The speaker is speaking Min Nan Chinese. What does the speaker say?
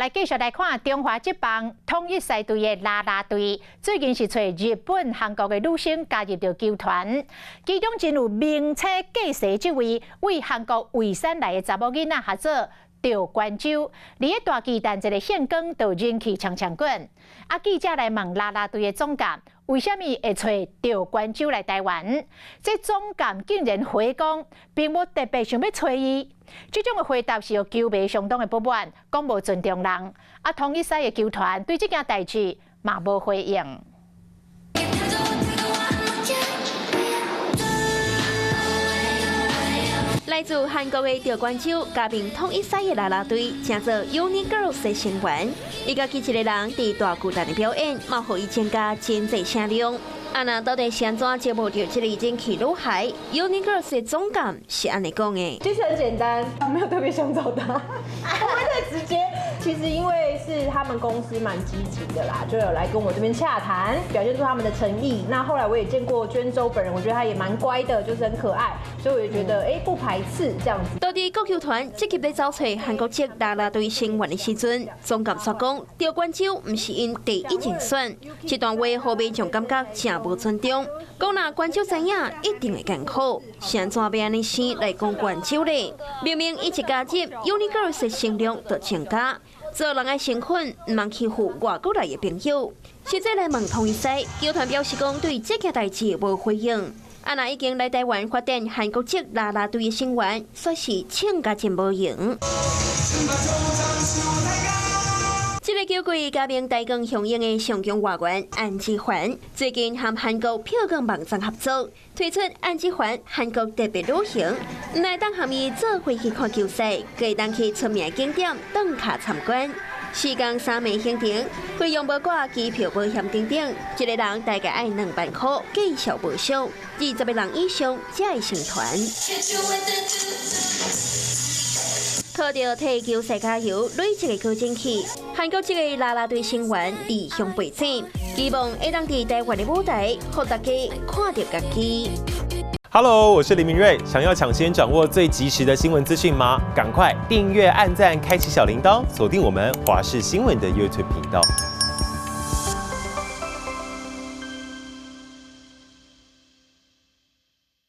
來繼續來看中華職棒統一獅隊的啦啦隊，最近是揣日本、韓國的女星加入著球團，其中真有名車駕駛這位為韓國蔚山來的查某囡仔，號做趙關洲，佇咧大巨蛋一个獻光就人氣強強滾。啊，記者來問啦啦隊的總監，為啥物會揣趙關洲來台灣？這總監竟然回講，並無特別想欲揣伊。這種的回答是予球迷相當的不滿，講無尊重人。啊，統一獅的球團對這件代誌嘛無回應。來自韓國的趙關洲加盟統一獅的啦啦隊，稱做 Uni Girls 的成員，伊家己一個人佇大巨蛋的表演，嘛予伊增加真濟聲量。啊，若到底是按怎招募著這個人氣女孩？Uni Girls 的總監是按呢講的。其實很簡單，我沒有特別想找他，我會太直接。其實因為是他們公司蠻積極的啦，就有來跟我這邊洽談，表現出他們的誠意。那後來我也見過娟州本人，我覺得他也蠻乖的，就是很可愛，所以我也覺得不排斥這樣子。到底國球團積極咧找揣韓國籍啦啦隊成員的時陣，總監說講，趙關洲毋是𪜶第一人選，這段話予民眾感覺誠無尊重。講若關洲知影，一定會艱苦。是按怎欲按呢生來講關洲咧？明明伊一加入 Uni Girls 的聲量就增加，做人的身份毋通欺負外國來的朋友。實際來問統一獅球團表示講對這件代誌無回應。啊，若已經來台灣發展韓國籍啦啦隊的成員，煞是唱甲真無閒。這个球季加盟台鋼雄鷹的上強外援安志環，最近和韓國票房網站合作，推出安志環韓國特別旅行，毋但當和伊做伙去看球賽，閣會當去出名景點打卡參觀。四工三暝行程，費用包括機票、保險等等，一个人大概愛2萬箍，繼續無俗。20個人以上才會成團。靠著替球賽加油，累積的高人氣，韓國這个啦啦隊成員離鄉背井，希望會當佇台灣的舞台，予大家看著家己。 Hello，我是林明瑞。想要搶先掌握最及時的新聞資訊嗎？趕快訂閱、按讚、開啟小鈴鐺，鎖定我們華視新聞的 YouTube 頻道。